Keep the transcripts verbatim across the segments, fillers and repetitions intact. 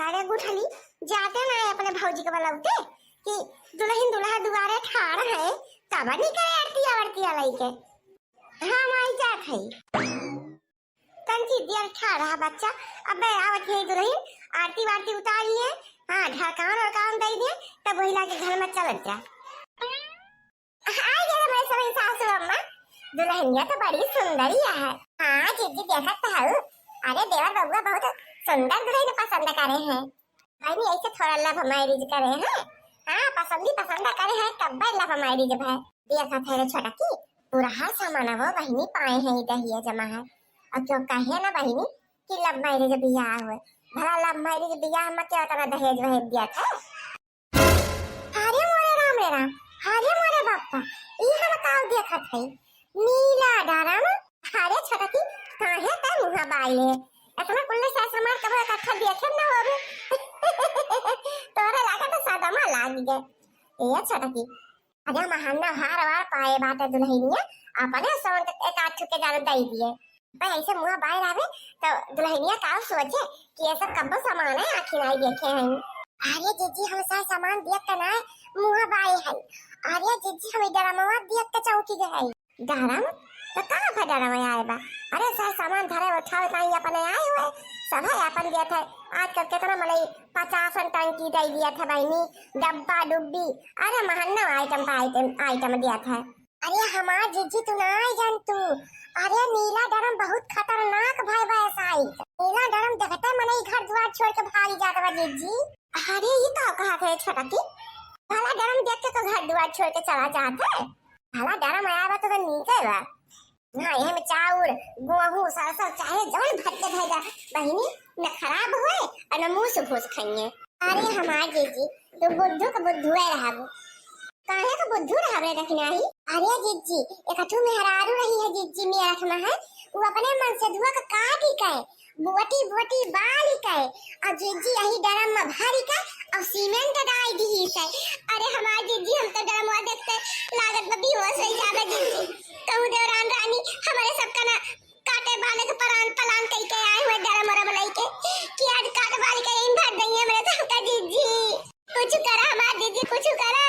अरे गुठली, जाते ना है अपने भौजी के बलौते कि दुलहिन दुलहा दुआरे ठाड़ है, तब नहीं करे आरती आवरती लइके। हाँ माई, जात है। तंची दियर ठाड़ रहा बच्चा, अबे आवत है दुलहिन, आरती वारती उतार लिए, हाँ ढकान और काम दे दिए, तब वही लाके घर में चलत जा। आ गया हमारे समय सासू अम्मा, दुलहिनिया तो बड़ी सुंदर ही है। हाँ जीजी, देखत तो हूँ। अरे देवर बबुआ बहुत सुंदर दुलहिन पसंद करे हैं। बहिनी ऐसे थोड़ा love marriage करे हैं। हाँ, पसंद ही पसंद करे हैं, तब love marriage भय। देखत है रे छोटकी, पूरा हर सामान वो बहिनी पाए हैं ई दहिया जमा है। और क्यों कहे ना बहिनी कि love marriage बियाह हुए, भला love marriage बियाह में क्या उतना दहेज वहेज दिया था? अरे मोरे राम रे राम, अरे मोरे बापा, ई हम काव देखत हई? नीला डरम। अरे छोटकी, काहे तै मुँह बाइले? इतना कुल्ले साज सामान कबो इकट्ठा देखे न होबे। तोरे लागे तो सदमा लाग गए। ए छोटकी, अरे महंगा हार वार पाए बाटे दुलहिनिया, अपने सोन के एक आध ठुके जान दई दिए। भाई ऐसे मुँह बाय रहबे तो दुलहिनिया का सोचे कि ये सब कब्बो सामान है, आखिर नहीं देखे हैं। अरे जीजी, हम सारा सामान देख के ना मुँह बाय है। अरे जीजी, हम ई डरमवा देख के चौंकी गए हैं। डरम? तो कहाँ पे डरम आए बा? अरे सारा सामान धरे उठावे ताई अपने आए हुए, सब है अपन देत है। आजकल कितना मनई पचासन टंकी दे दिया था बहिनी, डब्बा डुब्बी, अरे महंगा item पे item, item दिया था। अरे हमार जीजी, तू नाई जानतू। अरे नीला डरम बहुत खतरनाक भय बा साई। नीला डरम देखते मनई घर दुआर छोड़ के भाग जात बा जीजी। अरे ई का कहत है छोटकी? भला डरम देख के तो घर दुआर छोड़ के चला जात है। भला डरम आया बा तो, तो नीचे बा। हाँ, एह में चाउर, गेहूं, सरसों चाहे जौन भर के धइ दा बहिनी, न खराब होए और न मूस फूस खाइए। अरे हमार जीजी, तू बुद्धू के बुद्धुए रहबू। काहे के बुद्धू रहबे रखनाही? अरे जीजी, एक ठू मेहरारू रही है जीजी, मेरठ में है, वो अपने मन से धुआ के काटी के, बोटी बोटी बाली के, और जीजी यही डरम में भरी के और सीमेंट डाल दी से। अरे हमार जीजी, हम तो डरमवा देखते लागत बा बेहोश हो जाबे जीजी। कहूँ देवरान रानी हमारे सबका ना काटे बाले के परान पलान कई के आए हुए डरम वरम लइके कि आज काट बाल के इन भर दइए हमरे सबका जीजी। कुछ करा हमार जीजी, कुछ करा।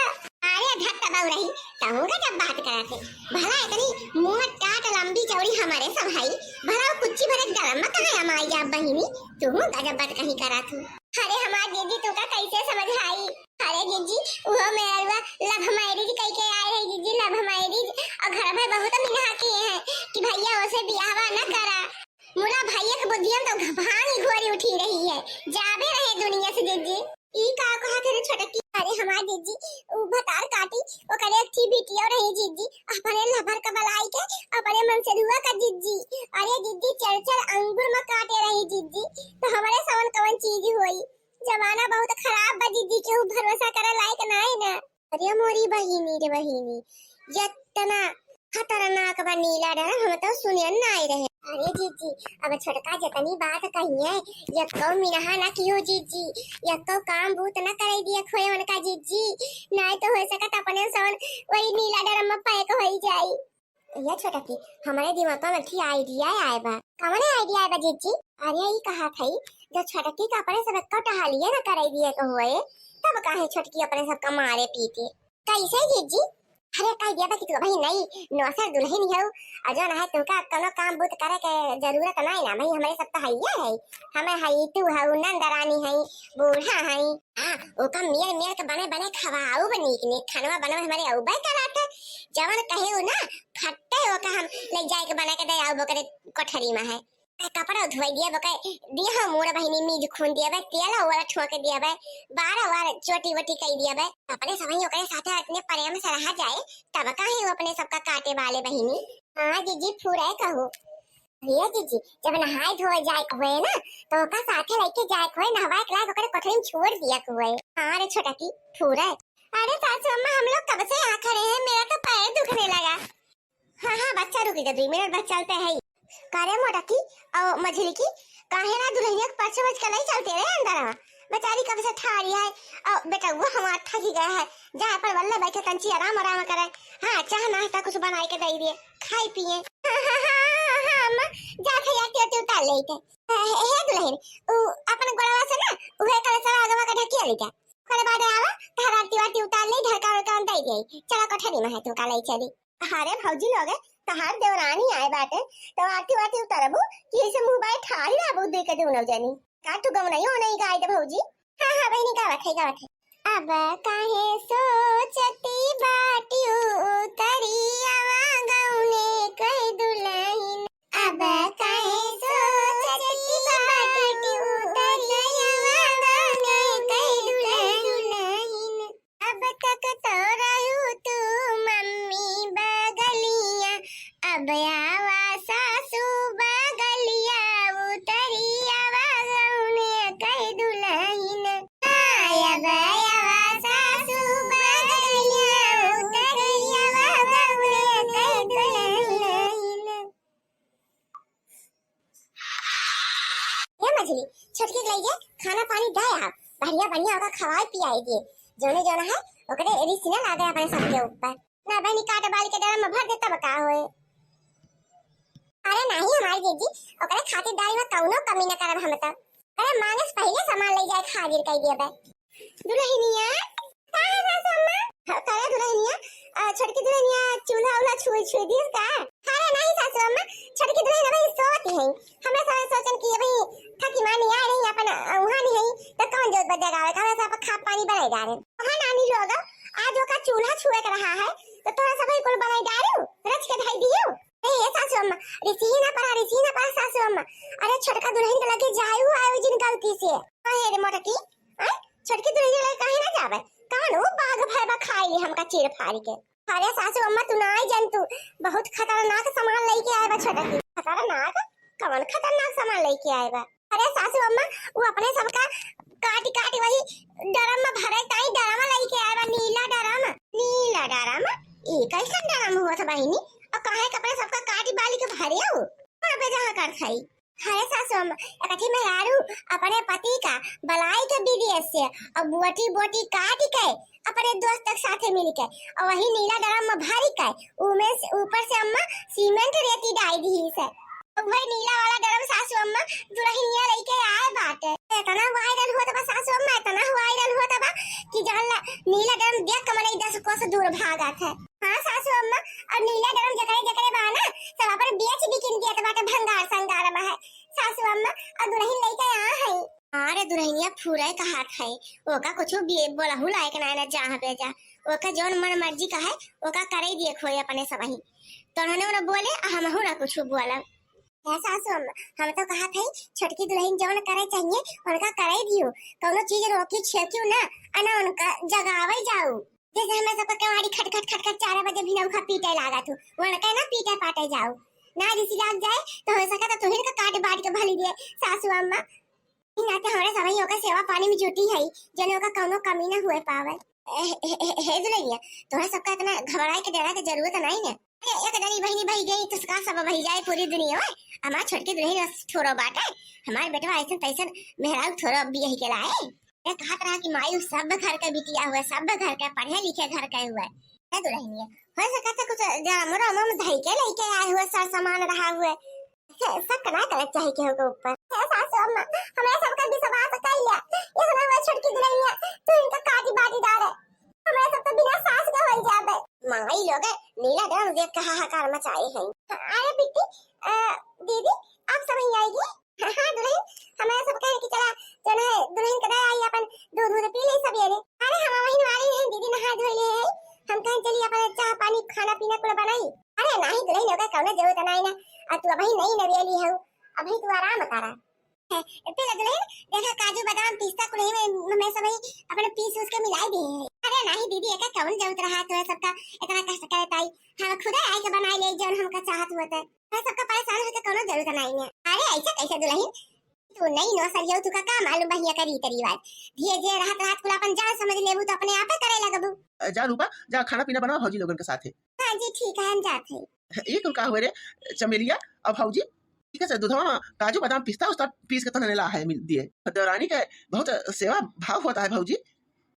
अरे धक दबाऊ रही, तहूँ का जब बात करत है। भला इतनी मुँह टाट लंबी चौड़ी हमारे सब हई, भला वो कुच्ची भरे डरम में कहाँ अमाई जा बहिनी? तू गजब बात कहीं करत हूँ। अरे हमार जीजी, तू का कैसे समझाई? अरे जीजी, वो मेरा love marriage कई के आए रही जीजी, love marriage, और घर में बहुत मिनहा किए हैं कि भैया उसे बियाहवा न करा। मुला भैया के बुद्धिया में तो भांग ही घोरी उठी रही है, जाबे रहे दुनिया से जीजी। ई का कहत है रे छोटकी? अरे हमार जीजी, उ भतार काटी, ओकरे एक थी बिटिया रही जीजी, अपने लभर का बलाई के, अपने मन से धुआ का जीजी। अरे जीजी, चल चल अंगूर में काटे रही जीजी, तो हमारे सवन कवन चीज होई? जमाना बहुत खराब बा जीजी, केहू भरोसा करे लायक नाई ना। अरे मोरी बहिनी रे बहिनी, इतना खतरनाक बा नीला डरम, हम तो सुने नाई रहे। अरे जीजी, अब छोटका जितनी बात कहिए, यक्को मिनहा ना कियो जीजी, यक्को काम बूत ना करे दिए खोए उनका जीजी, नाई तो हो सकत अपने सवन वही नीला डरम में पैक होई जाई। ये छोटकी, हमारे दिमाग में एक idea आए बा। कौन idea आए बा जीजी? अरे ई कहा थई, जो छोटकी का अपने सब एक्को टहलिए ना करे दिए के होए, तब काहे छोटकी अपने सबका मारे पीटे? कैसे जीजी? अरे कह दिया बा कि तू भाई नई नौसर दुलहिन हऊ, और जो ना है तुमका कोनो काम बूत करे के जरूरत नहीं ना भाई, हमारे सब तो हइये है, हमें हई तू हऊ, नंद रानी हई, बूढ़ा हई। हाँ, ओका मेर मेर के बने बने खवाऊ बा, नीक नीक खानवा बनवा हमारे अउबे कराते, जवन कहे उ ना फट्टे ओका हम ले जाए के बना के दे आऊ ओकरे कोठरी में है। कपड़ा धोई दिया बा, कह दिया हम मोर बहिनी मीज खून दिया बा, तेल वाला ठुआ के दिया बा, बारह बार चोटी वोटी कई दिया बा। अपने सबही ओकरे साथे इतने प्रेम से रहा जाए, तब काहे वो अपने सबका काटे वाले बहिनी? हाँ जीजी, पूरा कहो। भैया जीजी, जब नहाए धोए जाए के होए ना, तो ओका साथे लेके जाए के होए, नहवाए के लायक ओकरे कोठरी में छोड़ दिया के होए। हाँ रे छोटकी, पूरा। अरे सासू अम्मा, हम लोग कब से यहाँ खड़े हैं, मेरा तो पैर दुखने लगा। हाँ, हाँ, बच्चा रुक जा, दुई मिनट बाद चलते हैं। का रे मोटकी, और मझली की, काहे ना दुल्हनिया के पाछे बज के नहीं चलते रे अंदर? बेचारी कब से ठाड़ी है, और बेटा वो हमार थकी गया है, जहाँ पर वल्ले बैठे तंची आराम आराम करे। हाँ, चाह नाश्ता कुछ बनाए के दे दिए, खाई पिए। हाँ, हाँ, हाँ, हाँ, हाँ, अम्मा, जा थे यार, त्यो, त्यो उतार ले के। हे, हे दुल्हन, उ अपन गोड़वा से ना, उहे कर ठीक है। ओकरे बाद आवा, तहर आरती वारती उतार ले, ढरका उरका दे दे। चला कोठरी में है, तू का ले चली। अरे भौजी लोगे, तहार देवरानी आए बाटे, तो आरती वारती उतरबू कि ऐसे मुँह बाए ठारी रहबू दे के दूनो जनी? का तू गवनई ओनई गाय दे भौजी? हाँ, हाँ बहिनी, गावत है, गावत है। अब काहे सोचती बाटिउ उतरियावा गौने कै दुलहिन। अब काहे सोचती बाटिउ उतरियावा गौने कै दुलहिन। अब तक तो रहू तू मम्मी बगलिया, अब आवा सासू बगलिया, उतरियावा गौने कै दुलहिन। हाँ, अब आवा सासू बगलिया, उतरियावा गौने कै दुलहिन। ए मझली, छोटकी के लइके खाना पानी दे आ, बढ़िया बढ़िया ओका खवाए पियाए दिए, जौने जौन है ओकरे रिस ना लागे अपने सबके ऊपर। ना बहिनी, काट बाल के ड्रम में भर दे तब का होए। अरे नाही हमारी जीजी, ओकरे खातिरदारी में कौनो कमी न करब हम तब। अरे मांगे से पहिले सामान ले जाए खातिर कह दिए बे। दुलहिनिया, का है सासू अम्मा? हाँ, का है दुलहिनिया? अ, छोटकी दुलहिनिया चूल्हा उल्हा छुई छुई दिस का? अरे नाही सासू अम्मा, छोटकी दुलहिन अभी सोती है। हमरा सब सोचन कि अभी थकी मानी आ रही अपन, अ, वहाँ नहीं है, तो कौन जोत बजा गावे, कौन सब खा पानी बनाए जा रहे। हाँ नानी लोग, आज ओका चूल्हा छुए के रहा है, तो तोरा सब कुल बनाए डारू, रच के धई दियो। ए, ए सासू अम्मा, रिसिही ना पड़ा, रिसिही ना पड़ा सासू अम्मा। अरे छोटका दुलहिन के लगे जायू आयू जिन गलती से। अरे रे मोटकी, हैं? छोटकी दुलहिन के लगे काहे ना जावे? कौन वो बाघ भय बा खाई ली हमका चीर फाड़ के? अरे सासू अम्मा, तू ना आई जन तू, बहुत खतरनाक सामान लेके आए बा छोटकी। खतरनाक? कौन खतरनाक सामान लेके आए बा? अरे सासू अम्मा, वो अपने सबका काटी काटी वही ड्रम में भरे ताई ड्रम लेके आए बा, नीला ड्रम। नीला ड्रम? ई कैसन ड्रम हुआ था बहिनी? और काहे के अपने सबका काटी बाली के भरे हो? कौन पे जहाँ कर खाई? अरे सासू अम्मा, एक अठी मेहरारू अपने पति का बलाई के विदेश से और बोटी बोटी काट के अपने दोस्त के साथे मिल के और वही नीला ड्रम में भर के उमे से, ऊपर से अम्मा सीमेंट रेती डाल दी से। वही नीला वाला ड्रम सासू अम्मा दुलहिनिया लेके आए बाटे। इतना वायरल होत बा सासू अम्मा, इतना वायरल होत बा कि जान ला नीला ड्रम देख के मनई दस कोस दूर भागत है। हाँ सासू अम्मा, और नीला ड्रम जकरे जकरे बा ना, सब अपन बेच बिकिन देत बाटे भंगार संगार में है सासू अम्मा, और दुलहिन लेके आ है। अरे दुलहिनिया फुरे कहात है, ओका कुछ बोलहु लायक ना है ना, जहाँ पे जा, ओका जौन मन मर्जी का है, ओका करे दिए खोए अपने सबही। तो उन्होंने उन्हें बोले, आ हमहू ना कुछ बोलब। हे सासू अम्मा, हम तो कहा थे, छोटकी दुलहिन जौन करे चाहिए, उनका करे दियो। कौनो चीज रोकी छेकियो ना, अना उनका जगावे जाऊ। जैसे हमें सबका केवाड़ी खट खट खट खट चार बजे भी नौखा पीटे लागत हो, उनका ना पीटे पाटे जाऊ। ना रिसी लाग जाए, तो हो सके तो तुहिन का काट बाट के भली दिए, सासू अम्मा। ई नाते हमरे सबही ओकर सेवा पानी में जुटी है, जने ओकर कौनो कमी ना हुए पावे। ए, ए, ए, हे दुलहिनिया, तोहरा सबका इतना घबराए के डरा के जरूरत नहीं है। अरे, एक जनी बहिनी बही गई, तो का सब बही जाए पूरी दुनिया में? हमार छोटकी दुलहिन बस थोड़ो बाटे, हमार बेटवा ऐसन तैसन मेहरारू थोड़ो बियाही के लाए। ए, कहत रहा कि माई उ सब घर के बिटिया हुए, सब घर के पढ़े लिखे घर के हुए। ए दुलहिनिया, हो सकत है कुछ ड्रम उरम धई के लेके आए हुए, सर सामान रहा हुए। हे, शक ना करे चाहे केहू के ऊपर। हे सासू अम्मा, हमरा सबका विश्वास कइला। ये सुना हुआ छोटकी दुलहिनिया, तू इनका काटी बाटी डारे। हमरा सब तो बिना सास के होई जाबे। माई लोग नीला ड्रम देख के हाहाकार मचाए हैं। अरे बिट्टी, अ, दीदी, आप सब यहीं आएगी? हाँ, हाँ, दुलहिन, हमरा सब कहे कि चला, जौन है, दुलहिन के दे आई अपन दूध, दूध पी ले सब ये रे। अरे हम वहीं वाली हैं, दीदी नहा धोई ले हैं। हम कहें चली अपन चाह पानी, खाना पीना कुल बनाई। अरे नाही दुलहिन, ओकर कौनो जरूरत नाही ना। आ तू अबही नई नवेली हऊ, अबही तू आराम करा। ए, पी ले दुलहिन, देखा काजू बादाम पिस्ता कुल ही में, में सब ही अपने पीस उस के मिलाई दे हैं। अरे नाही दीदी, एकर कौन जरूरत रहा तोरा सबका इतना कष्ट करे ताई? हम खुदे आए के बनाई ले जौन हमका चाहत होते। तोरा सबका परेशान होके कौनो जरूरत नाही है। अरे ऐसे कैसे दुलहिन? तू नई नौसर हऊ, तू का, का मालूम बा हियाँ का रीत रिवाज? धीरे धीरे रहत रहत कुल अपन जान समझ लेबू तो अपने आपे करे लगबू। अ, जा रूपा, जा खाना पीना बनाओ भौजी लोगन के साथे। हाँ जी, ठीक है, हम जात हई। ई कुल का हुए रे चमेलिया, अब भौजी, ठीक है सर, दूधवा में काजू बादाम पिस्ता उस्ता पीस के तने ला है मिल दिए। देवरानी के बहुत सेवा भाव होता है भौजी।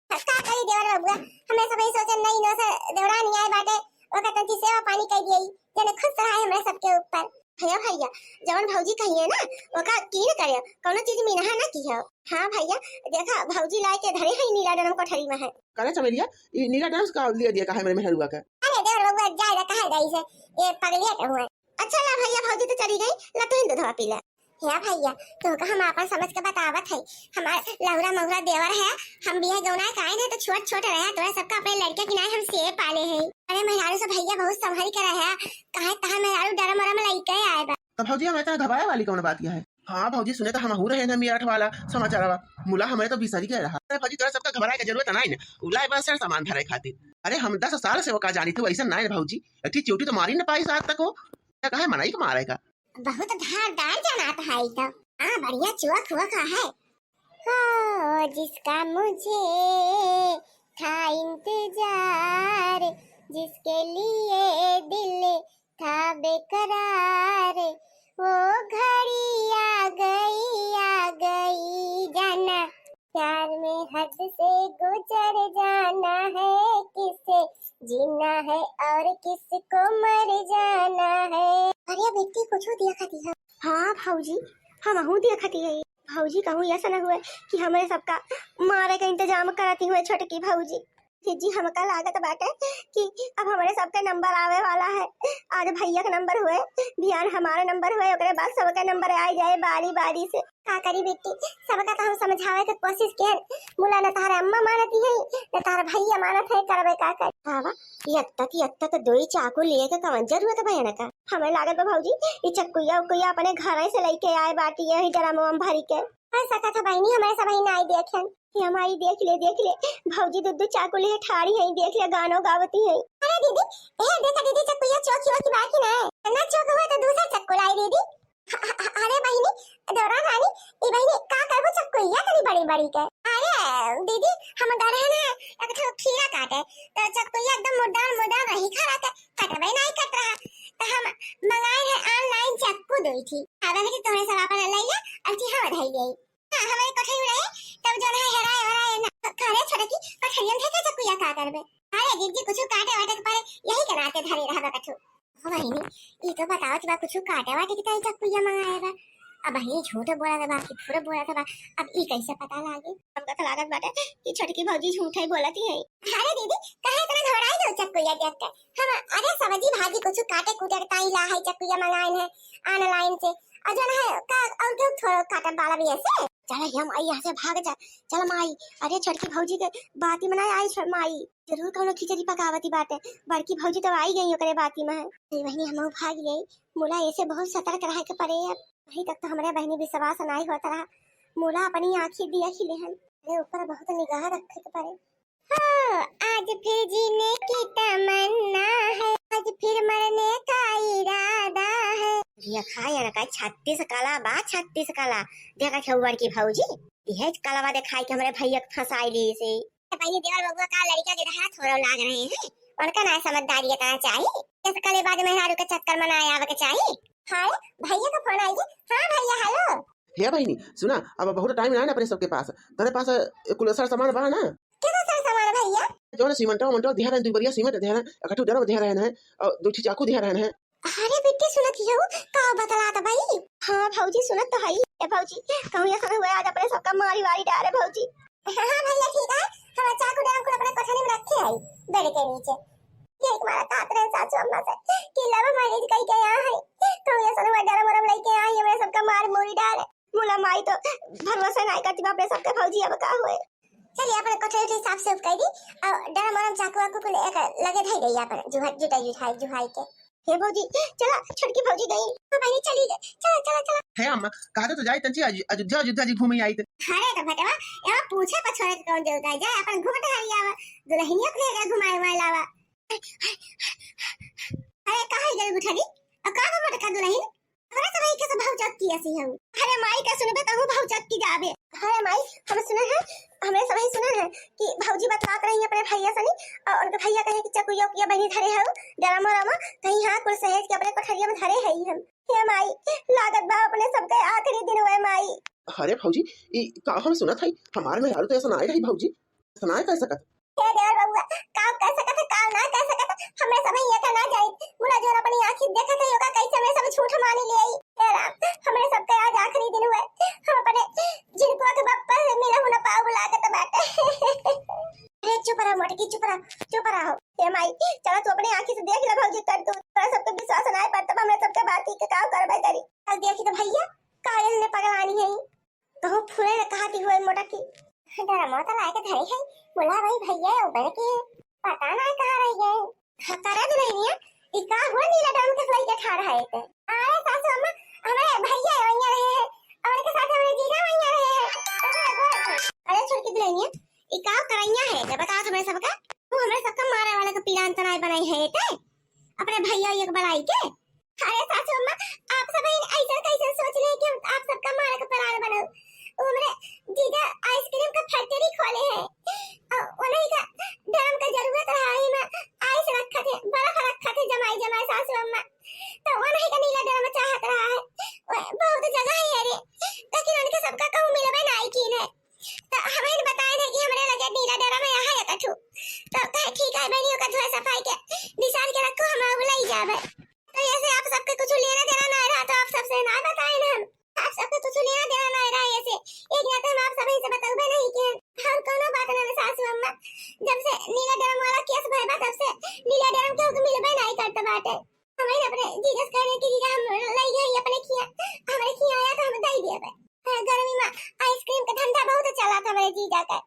का करी देवर बबुआ, हमें सब यही सोचन नई नौसर देवरानी आए बाटे, ओकर तंची सेवा पानी कर दिए, जने खुश रहा है हमरे सबके ऊपर। भैया, भैया, जवन भौजी कहिए ना, ओका कीन करे, कौनो चीज मिनहा ना किहो। हाँ भैया, देखा भौजी लाए के धरे है नीला ड्रम कोठरी में है। करे चमेलिया, ई नीला ड्रम का लिए दिया का है मेरे मेहरुआ का? अरे देवर बबुआ, जाए रे, कहे जाई से, ये पगलिया के हुए। अच्छा ला भैया, भौजी तो चली गई, ला तू ही दूधवा पी ले। हे भैया, तोहका हम आपन समझ के बतावत है, हमार लहुरा महुरा देवर है, हम बियाह गौना के आइन है तो छोट छोट रहे, तोरा सबका अपने लड़के की नाई हम से पाले है। अरे मेहरारू से भैया बहुत संभल के रहे, काहे तहार मेहरारू डरम वरम लइके आए बा। तो भौजी, हम इतना घबराए वाली कौन बात है? हाँ भौजी, सुने तो हमहू रहे हैं मियाठ वाला समाचारवा, मुला हमें तो बिसरी गए रहा। अरे भौजी, तोरा सबका घबराए के जरूरत नहीं ना, उला बस सर सामान भरे खातिर। अरे हम दस साल से ओका जानी थी, वैसे नहीं भौजी, एक ठी चोटी तो मारी न पाई आज तक वो, क्या कहे मनई के मारे का? बहुत धारदार जनात है ई तो। हाँ, बढ़िया चुअक हुआ का है। हो जिसका मुझे था इंतजार, जिसके लिए दिल था बेकरार, वो घड़ी आ गई, आ गई जाना। प्यार में हद से गुजर जाना है किसे, जीना है और किसको मर जाना है। अरे बिट्टी, कुछ देखा दिया? हाँ भौजी, हमहू देखा दिया। भौजी कहूँ ऐसा न हुए कि हमरे सबका मारे का इंतजाम करती हुए छोटकी भौजी। जिज्जी, हमका लागत बाटे कि अब हमरे सबके नंबर आवे वाला है। आज भैया के नंबर हुए, बिहान हमारा नंबर हुए, ओकरे बाद सबके नंबर आ जाए बारी बारी से। का करी बिट्टी, सबका तो हम समझावे के कोशिश किहन, मुला न तहार अम्मा मानती है, न तहार भैया मानत है, करबे का करी। बाबा, यत्ता की यत्ता तो दोई चाकू लिए के कवन जरूरत भैया का? हमें लागत बा भौजी, ई चक्कुइया उक्कुइया अपने घर से लेके आए बाटी, यही ड्रमवा में भरी के। हो सकत है बहिनी, हमरे सबही नाई देखेन। हे माई, देख ले, देख ले, भौजी दुद्दू चाकू लिए ठाड़ी है, देख ले, गानो गावती है। अरे दीदी, ए देखा दीदी, चक्कुइया चोखी वोखी बाकी ना है, ना चोख हुआ तो दूसरा चक्कू लाई दीदी। ह-, ह-, ह-, अरे बहिनी, देवरा रानी, ई बहिनी का करबो चक्कुइया तनी बड़ी बड़ी के? अरे दीदी, हम गए रहे ना एक ठो खीरा काटे, तो चक्कुइया एकदम मुर्दार मुर्दार रही खा रहा, कटबे नहीं कट रहा, तो हम मंगाए हैं online चक्कू दो थी। अब है कि तोहरे सब अपन ले ले, और थी हम धई ले। हाँ, हमारे कोठरी उड़ाए, तब जो है हेराए हेराए ना। करे छोटकी, कोठरियन थे के चक्कुइया का करबे? अरे दीदी, कुछ काटे वाटे के परे, यही के नाते धरे रहबे कछु। हो बहिनी, ई तो बताओ कि बा कुछ काटे वाटे की ताई चक्कुइया मंगाए बा। अब बहिनी झूठ बोला था बा कि फुर बोला था बा, अब ई कैसे पता लागे? हमका तो लागत बाटे कि छोटकी भौजी झूठ ही बोलती है। अरे दीदी, काहे इतना घबराई दो चक्कुइया देख के? हम, अरे सब्जी भाजी कुछ काटे कूटे के ताई ला है, चक्कुइया मंगाए है online से। और जो है का, और क्यों थोड़ा काटे वाला भी ऐसे? चल हम आई यहाँ से भाग जा, चल माई। अरे छोटकी भौजी के बाती मनाए आई छ-, माई। जरूर कौनो खिचड़ी पकावती बाटे, बड़की भौजी तो आई गई ओकरे बाती में। अरे बहिनी, हमहू भाग गई, मुला ऐसे बहुत सतर्क रहे के पड़े। अब अभी तक तो हमरे बहिनी विश्वास नाई होत रहा, मुला अपनी आँखी दिया खिले हन। अरे ऊपर बहुत निगाह रखे के पड़े। हो, आज फिर जीने की तमन्ना है, आज फिर मरने का इरादा है। ये खाए ना का छत्तीस कला बा, छत्तीस कला। देखा छौ बड़की भौजी, यह कलवा दिखाई के हमरे भैया के फंसाई ली से। पहले देवर बबुआ का लड़का के हाथ थोड़ा लाग रहे हैं, उनका ना समझदारी इतना चाहिए। इस कले बाद मेहरारू के चक्कर में ना आवे के चाहिए। हाय, भैया का फोन आई। हाँ भैया, हेलो। हे बहिनी, सुना, अब बहुत टाइम ना है ना अपने सबके पास। तेरे पास, ए, कुल सर सामान बा ना? कैसा सर सामान भैया? जौन सीमेंटवा उमेंटवा दिया रहन, दुई बोरिया सीमेंट दिया रहन, एक ठो ड्रम दिया रहन है, और दो ठो चाकू दिया रहन है। अरे बिट्टी, सुनत हियौ, का बतलात भाई? हाँ भौजी, सुनत तो हई। ए भौजी, कहूँ ऐसा न हुए आज अपने सबका मारी वारी डारे भौजी। हाँ, हाँ भैया, ठीक है, हम चाकू ड्रम कुल अपने कोठरी में रखे हई, बेड के नीचे। ये एक मारा तात रहे सासू अम्मा से कि love marriage कई के यहाँ है, कहूँ ऐसा न हुए ड्रम व्रम लेके आई, हमरे सबका मार मूरी डारे। मुला माई तो भरोसा नहीं करती बाप रे सबके भौजी, अब का होए। चलिए, अपने कोठरी उठरी साफ सूफ कर दी और ड्रम व्रम चाकू वाकू कुल एक लगे धई दई अपन जुहा-, जुटाई, जुटाई, जुहाई के। हे भौजी, चला, छोटकी भौजी गई। हाँ बहिनी, चली गई। चला, चला, चला। हे अम्मा, कहा तो जाई तंची अज-, अयोध्या, अयोध्या जी घूमे आई त। अरे तो बेटवा, यहाँ पूछे पछोरे के कौन जरूरत है? जाए अपन घूमत हरी आवा, दुल्हनिया को लेके घुमाए उमाए लावा। अरे कहाँ गई गुठरी? और का घूमत का दुल्हन? हमरा सबही के सब भौचक्की ऐसी हऊ। अरे माई का सुनबे तहू भौचक्की जाबे। अरे माई, हम सुने हैं, हमरे सबही सुने हैं कि भौजी बतलात रही अपने भैया सनी और उनके भैया कहे कि चकुया उकुया बनी धरे हऊ, डरामा रामा कहीं हाँ कुल सहेज के अपने कोठरिया में धरे है हम। हे माई, लागत बा अपने सबके आखिरी दिन हुए माई। अरे भौजी, ई का हम सुनत हई? हमार मेहरारू तो ऐसा ना रही भौजी, ऐसा ना कह सकत। हे देवर बबुआ, काम कर सकत है, काम ना कर सकत है, हमरे सब ये का ना जाई, मुला जोन अपनी आँखी देखत है, ओका कैसे हमरे सब झूठ मानी ले आई। हे राम, हमरे सबके आज आखिरी दिन हुए, हम अपने झिनकुआ के बाप से मिला हुना पाऊ लागत बाटे। अरे चुप रह मोटकी, चुप रह, चुप रह। हे माई, चला तू अपनी आँखी से देख ले भौजी, कर तू, तोरा सबके विश्वास ना पर तब हमरे सबके बात के का करबे करी। कल देखी तो भैया, कायल ने पगलानी है। कहूँ फुले न कहती हुए मोटकी। डरा मत लाए के धरे है, बोला भाई भैया, उबड़ के पता ना कहाँ रह गए। हाँ, करे दुल्हनिया, ई का हुआ नीला ड्रम के फुलाई के ठाड़ है ते? अरे सासू अम्मा, हमारे भैया वहीं रहे हैं, और उनके साथ हमारे जीजा वहीं रहे हैं। अरे छोटकी दुल्हनिया, ई का करैया है ते? बता तुम्हें सबका, तू हमरे सबका मारे वाला का पिलान तनाए बनाई है ते? अपने भैया एक बनाई के? अरे सासू अम्मा, आप सब इन ऐसा कैसे सोच ले कि हम आप सबका मारे का परान बनाऊ? वो हमरे जीजा आइसक्रीम का फैक्ट्री खोले हैं। अ, उन्हीं का ड्रम का जरूरत रहा, ही में आइस रखा थे, बर्फ रखा थे, जमाई जमाई सासू अम्मा। तो उन्हीं का नीला ड्रम चाहत रहा है। वो बहुत जगह है रे, लेकिन उनके सबका कहूँ मिलबे ना आई कीन है। तो हमें बताए थे कि हमरे लगे नीला ड्रम है, यहाँ है कठू। तो कहे, "ठीक है बहनी, ओकर धोए सफाई के निशान के रखो, हम अब ले जाबे।" तो ऐसे आप सबके कुछ लेना देना ना रहा, तो आप सबसे ना बताए ना हम। आप सबके कुछ लेना देना ना रहा ऐसे। एक ना तो हम आप सब से बतौबे नहीं के हम कोनो बात ना सासू अम्मा। जब से नीला ड्रम वाला केस भय बा, तब से नीला ड्रम के हुक्म मिलबे नहीं करत बाटे। हमें अपने जीजा से कहने की जीजा हम ले गए अपने खिया, हमारे खिया आया तो हम दे दिया बे। हाँ, गर्मी में आइसक्रीम का धंधा बहुत चला था हमारे जीजा का,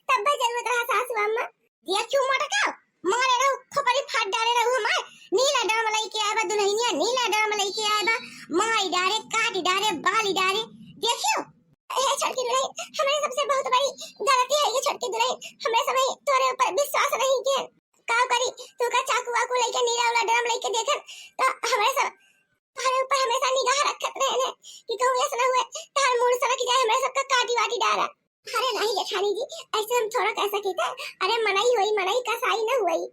तब भी जरूरत रहा सासू अम्मा। देखियो मोटका, मारे रहू, खोपड़ी फाट डाले रहू हमार। नीला ड्रम लेके आए बा दुल्हनिया, नीला ड्रम लेके आए बा। मारी डारे, काटी डारे, बाली डारे। देखियो। ए छोटकी दुल्हन, हमरे सबसे बहुत बड़ी गलती है ये छोटकी दुल्हन, हमरे समय तोरे ऊपर विश्वास नहीं के। का करी, तू का चाकू वाकू लेके नीला वाला ड्रम लेके देखन, तो हमरे सब हमारे ऊपर हमेशा निगाह रखत रहे ने कि कहूँ ऐसा ना हुए, तार मूड़ सनक जाए, हमरे सबका काटी वाटी डारा। अरे नहीं जेठानी जी, ऐसे हम थोड़ा कह सकी थे। अरे मनई होई, मनई कसाई न हुई।